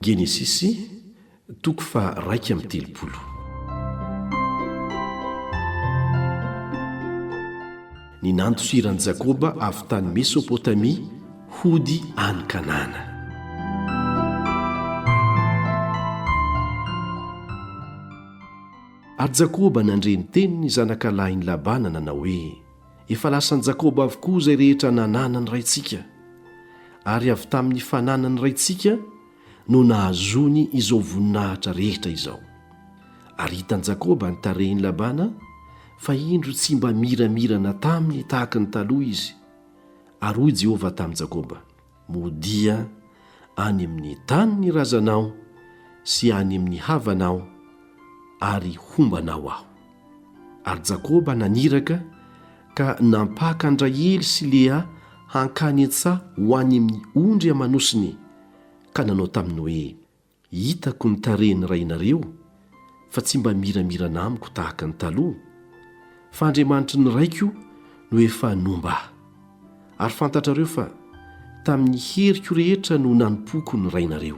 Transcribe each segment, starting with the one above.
Genesisy, toko faha-31. Ny nandosiran'i Jakoba avy tany Mesopotamia hody any Kanana. Ary Jakoba nandre ny tenin'ny zanakalahin'i Labana nanao hoe, Efa lasan'i Jakoba avokoa izay rehetra nananan'ny raintsika, ary avy tamin'ny fananan'ny raintsika no nahazoany izao voninahitra rehetra izao. Ary hitan'i Jakoba ny tarehin'i Labana, fa indro tsy mba miramirana taminy tahaka ny taloha izy. Ary hoy Jehovah tamin'i Jakoba, Modia any amin'ny tanin'ny razanao sy any amin'ny havanao, ary homba anao aho. Ary Jakoba naniraka ka nampaka an-dRahely sy Lea hankany an-tsaha ho any amin'ny ondry aman'osiny, ka nanao taminy hoe, Hitako ny tarehin'ny rainareo, fa tsy mba miramirana amiko tahaka ny taloha, fa Andriamanitry ny raiko no efa nomba ahy. Ary fantatrareo fa tamin'ny heriko rehetra no nanompoako ny rainareo.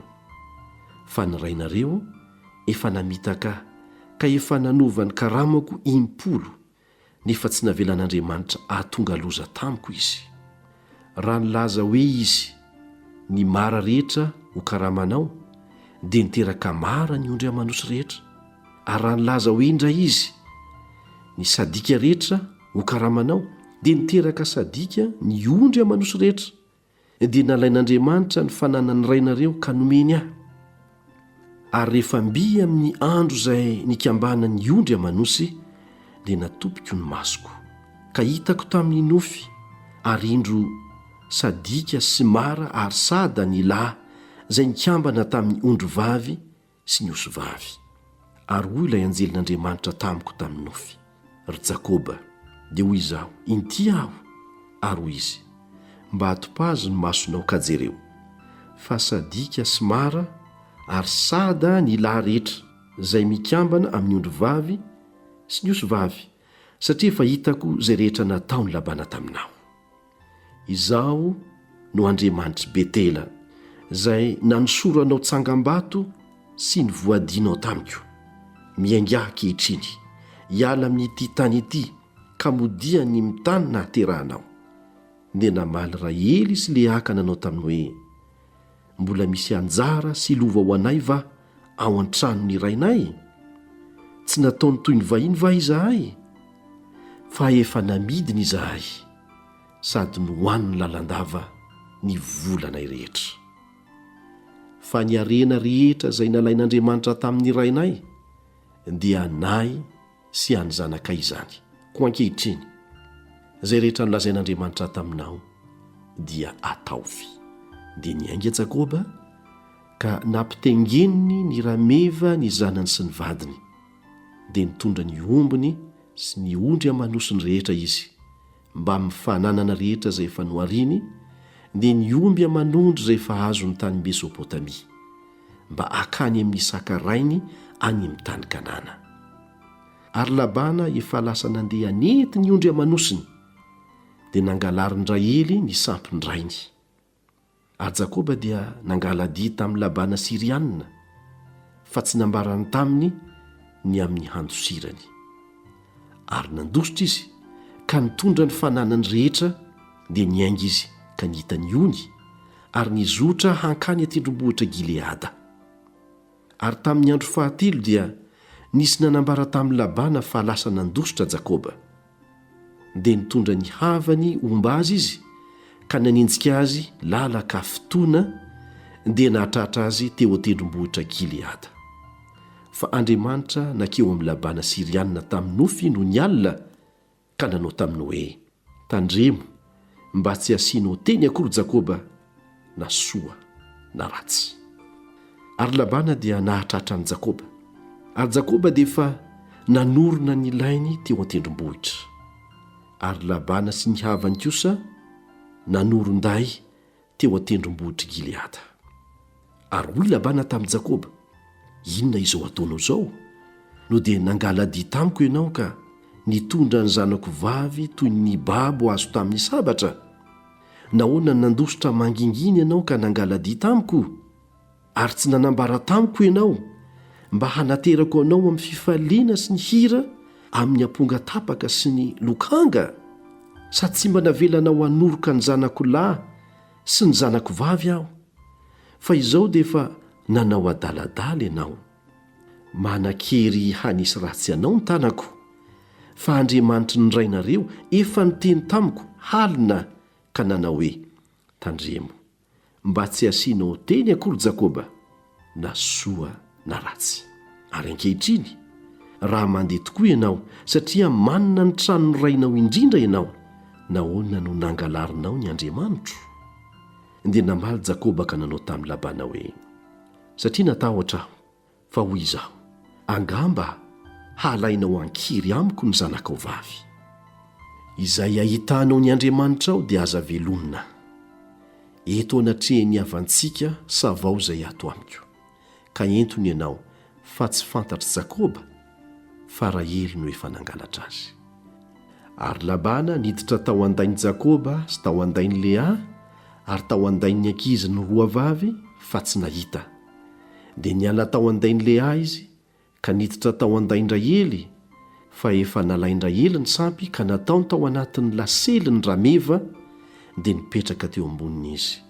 Fa ny rainareo efa namitaka ahy ka efa nanova ny karamako impolo, nefa tsy navelan'Andriamanitra hahatonga loza tamiko izy. Raha nilaza hoe izy, Ny mara rehetra ho karamanao, dia niteraka mara ny ondry aman'osy rehetra. Ary raha nilaza hoe indray izy, Ny sadika rehetra ho karamanao, dia niteraka sadika ny ondry aman'osy rehetra. Dia nalain'Andriamanitra ny fananan'ny rainareo ka nomeny ahy. Ary rehefa mby amin'ny andro izay nikambanan'ny ondry aman'osy, dia natopiko ny masoko, ka hitako tamin'ny nofy, ary indro sadika sy mara ary sada ny lahy izay nikambana tamin'ny ondry vavy sy ny osivavy. Ary hoy ilay anjelin'Andriamanitra tamiko tamin'ny nofy, Ry Jakoba! Dia hoy izaho, Inty aho! Ary hoy izy, Mba atopazo ny masonao ka jereo, fa sadika sy mara ary sada ny lahy rehetra izay mikambana amin'ny ondrivavy sy ny osivavy, satria efa hitako izay rehetra nataon'i Labana taminao. Izaho no Andriamanitr'i Betela, izay nanosoranao tsangambato sy nivoadianao tamiko. Miaingà ankehitriny, hiala amin'ity tany ity, ka modia any amin'ny tany nahaterahanao. Dia namaly Rahely sy Lea ka nanao taminy hoe, Mbola misy anjara sy lova ho anay va ao an-tranon'ny rainay? Tsy nataony toy ny vahiny va izahay? Fa efa namidiny izahay, sady nohaniny lalandava ny volanay rehetra. Fa ny harena rehetra izay nalain'Andriamanitra tamin'ny rainay dia anay sy an'ny zanakay izany. Koa ankehitriny, izay rehetra nolazain'Andriamanitra taminao dia ataovy. Dia niainga Jakoba ka nampitengeniny ny rameva ny zanany sy ny vadiny, dia nitondra ny ombiny sy ny ondry aman'osiny rehetra izy, mbamin'ny fananana rehetra izay efa nohariny, dia ny omby aman'ondry izay efa azony tany Mesopotamia, mba hakany amin'i Isaka rainy any amin'ny tany Kanana. Ary Labana efa lasa nandeha nety ny ondry aman'osiny, dia nangalarin-dRahely ny sampin-drainy. Ary Jakoba dia nangala-dia tamin'i Labana Syriana, fa tsy nambarany taminy ny amin'ny handosirany. Ary nandositra izy ka nitondra ny fananany rehetra, dia niainga izy ka nihita ny ony, ary nizotra hankany an-tendrombohitra Gileada. Ary tamin'ny andro fahatelo dia nisy nanambara tamin'i Labana fa lasa nandositra Jakoba. Dia nitondra ny havany homba azy izy ka nanenjika azy lalan-kafotoana dia nahatratra azy teo an-tendrombohitra Gileada. Fa Andriamanitra nankeo amin'i Labana Syriana tamin'ny nofy nony alina ka nanao taminy hoe, Tandremo mba tsy hasianao teny akory Jakoba na soa na ratsy. Ary Labana dia nahatratra an'i Jakoba, ary Jakoba dia efa nanorina ny lainy teo an-tendrombohitra. Ary Labana sy ny havany kosa nanoron-day teo an-tendrombohitr'i Gileada. Ary hoy Labana tamin'i Jakoba, Inona izao ataonao izao? No dia nangala-dia tamiko ianao ka nitondra ny zanako vavy toy ny babo azo tamin'ny sabatra? Nahoana no nandositra mangingina ianao ka nangala-dia tamiko? Ary tsy nanambara tamiko ianao mba hanaterako anao amin'ny fifaliana sy ny hira amin'ny amponga tapaka sy ny lokanga? Sa tsy mba navelanao hanoroka ny zanako lahy sy ny zanako vavy aho? Fa izao dia efa nanao adaladala ianao. Manan-kery hanisy ratsy anao ny tanako, fa Andriamanitry ny rainareo efa niteny tamiko halina ka nanao hoe, Tandremo, mba tsy hasianao teny akory Jakoba, na soa na ratsy. Ary ankehitriny, raha mandeha tokoa ianao, satria manana ny tranon'ny rainao indrindra ianao, nahoana no nangalarinao ny Andriamanitro? Dia namaly Jakoba ka nanao tamin'i Labana hoe, Satria natahotra aho, Fa hoy izaho, Angamba halainao an-kery amiko ny zanakao vavy. Izay ahitanao ny Andriamanitrao dia aza velomina. Eto anatrehan'ny havantsika savao izay ato amiko, ka ento ny anao, fa tsy fantatr'i Jakoba fa Rahely no efa nangalatra azy. Ary Labana niditra tao an-dain'i Jakoba sy tao an-dain'i Lea ary tao an-dain'ny ankiziny roa vavy, fa tsy nahita. Dia niala tao an-dain'i Lea izy ka niditra tao an-dain-dRahely, fa efa nalain-dRahely ny sampy ka nataony tao anatin'ny lasely ny rameva, dia nipetraka teo amboniny izy.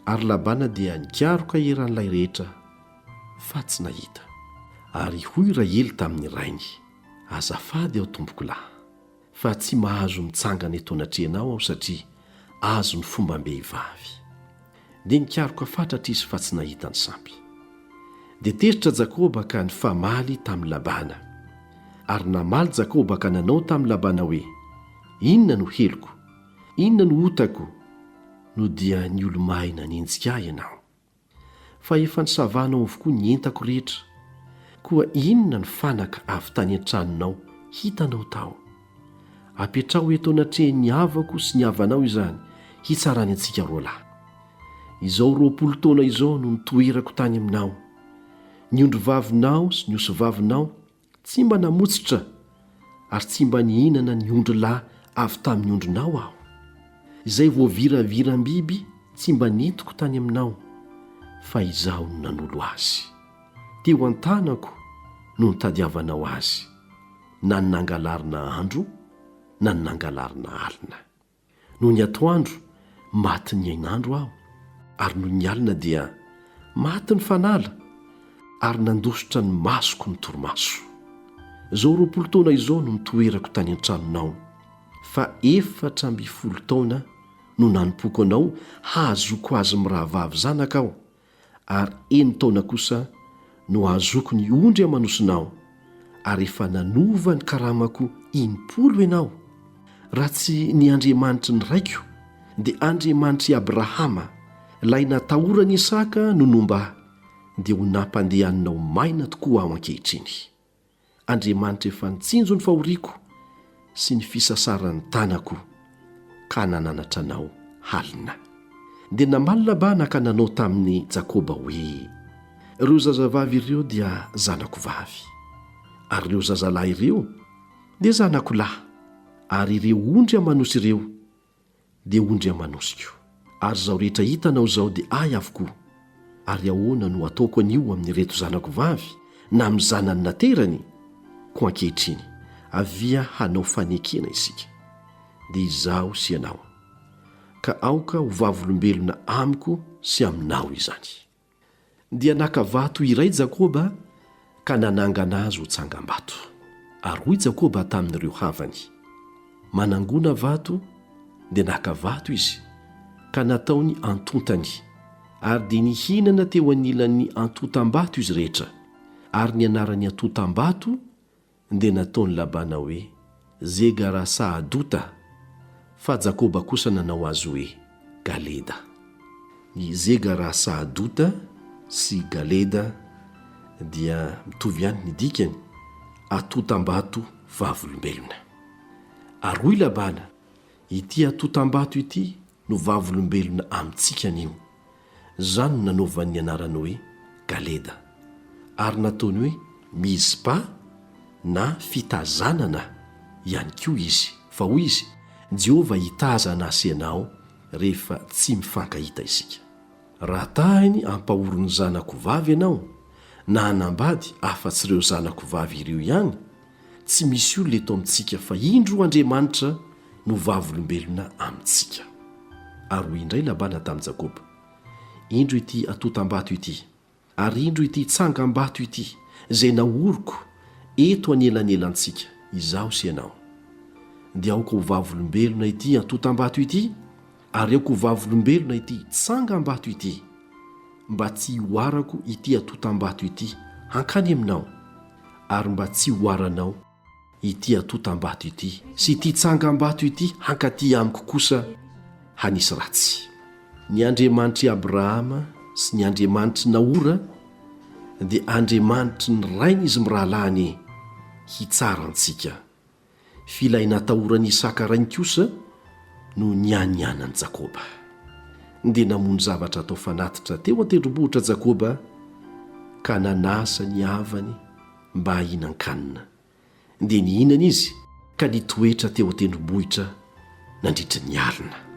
Ary Labana dia nikaroka eran'ilay rehetra, fa tsy nahita. Ary hoy Rahely tamin'ny rainy, Azafady aho, tompokolahy. Fa tsy mahazo mitsangana eto anatrehanao aho satria azon'ny fombam-behivavy. Dia nikaroka fatratra izy fa tsy nahita ny sampy. Dia tezitra Jakoba ka nifamaly tamin'i Labana. Ary namaly Jakoba ka nanao tamin'i Labana hoe, Inona no heloko? Inona no otako no dia niolomay nanenjika ahy ianao? Fa efa nisavanao avokoa ny entako rehetra, koa inona ny fanaka avy tany an-tranonao hitanao tao? Apetraho eto anatrehan'ny havako sy ny havanao izany hitsarany antsika roalahy. Izao 20 taona izao no nitoerako tany aminao. Ny ondrivavinao sy ny osivavinao Tsy mba namotsitra ary tsy mba nihinana ny ondrilahy avy tamin'ny ondrinao aho. Izay voaviraviram-biby tsy mba nentiko tany aminao, fa izaho no nanolo azy. Teo an-tanako no nitadiavanao azy, na ny nangalarina andro na ny nangalarina alina. Nony atoandro, matin'ny hainandro aho, ary nony ny alina dia maty ny fanala, ary nandositra ny masoko ny torimaso. Izao 20 taona izao no nitoerako tany an-tranonao, fa 14 taona no nanompoako anao hahazoako azy mirahavavy zanaka aho, ary enin-taona kosa no hahazoako ny ondry aman'osinao, ary efa nanova ny karamako impolo ianao. Raha tsy ny Andriamanitry ny raiko, dia Andriamanitr'i Abrahama, ilay natahoran'i Isaka no nomba ahy, dia ho nampandehaninao maina tokoa aho ankehitriny. Andriamanitra efa nitsinjo ny fahoriako sy ny fisasaran'ny tanako ka nananatra anao halina. Dia namaly Labana ka nanao tamin'i Jakoba hoe, Ireo zazavavy ireo dia zanako vavy, ary ireo zazalahy ireo dia zanako lahy, ary ireo ondry aman'osy ireo dia ondry aman'osiko, ary izao rehetra hitanao izao dia ahy avokoa, ary ahoana no hataoko anio amin'ireto zanako vavy na amin'ny zanany naterany? Koa ankehitriny, avia hanao fanekena isika, dia izaho sy ianao, ka aoka ho vavolombelona amiko sy aminao izany. Dia naka vato iray Jakoba ka nanangana azy ho tsangambato. Ary hoy Jakoba tamin'ireo havany, Manangona vato, dia naka vato izy, ka nataony antontany, ary dia nihinana teo anilan'ny antontam-bato izy rehetra, ary ny anaran'ny antontam-bato dia nataon'i Labana hoe Zegara-sahadota, fa Jakoba kosa nanao azy hoe Galeda. Ny Zegara-sahadota sy Galeda dia mitovy ihany ny dikany, atontam-bato vavolombelona. Ary hoy Labana, Ity atontam-bato ity no vavolombelona amintsika anio. Izany no nanaovany ny anarany hoe Galeda. Ary nataony hoe Mizpa na Fitazanana ihany koa izy, fa hoy izy, Jehovah hitazana ahy sy ianao rehefa tsy mifankahita isika. Raha tahiny hampahory ny zanako vavy ianao, na hanambady afa-tsy ireo zanako vavy ireo ihany, tsy misy olona eto amintsika fa indro Andriamanitra no vavolombelona amintsika. Ary hoy indray Labana tamin'i Jakoba, Indro ity antontam-bato ity, Ary indro ity tsangam-bato ity, izay naoriko eto anelanelantsika, izaho sy ianao. Dia aoka ho vavolombelona ity antontam-bato ity, ary aoka ho vavolombelona ity tsangam-bato ity, mba tsy hihoarako ity antontam-bato ity hankany aminao, ary mba tsy hihoaranao ity antontam-bato ity sy ity tsangam-bato ity hankaty amiko kosa hanisy ratsy. Ny Andriamanitr'i Abrahama sy ny Andriamanitr'i Nahora dia Andriamanitry ny rain'izy mirahalahy anie hitsara antsika. F'ilay natahoran'i Isaka rainy kosa no nianianan'i Jakoba. Dia namono zavatra atao fanatitra teo an-tendrombohitra Jakoba ka nanasa ny havany mba hihinan-kanina. Dia nihinana izy ka nitoetra teo an-tendrombohitra nandritra ny alina.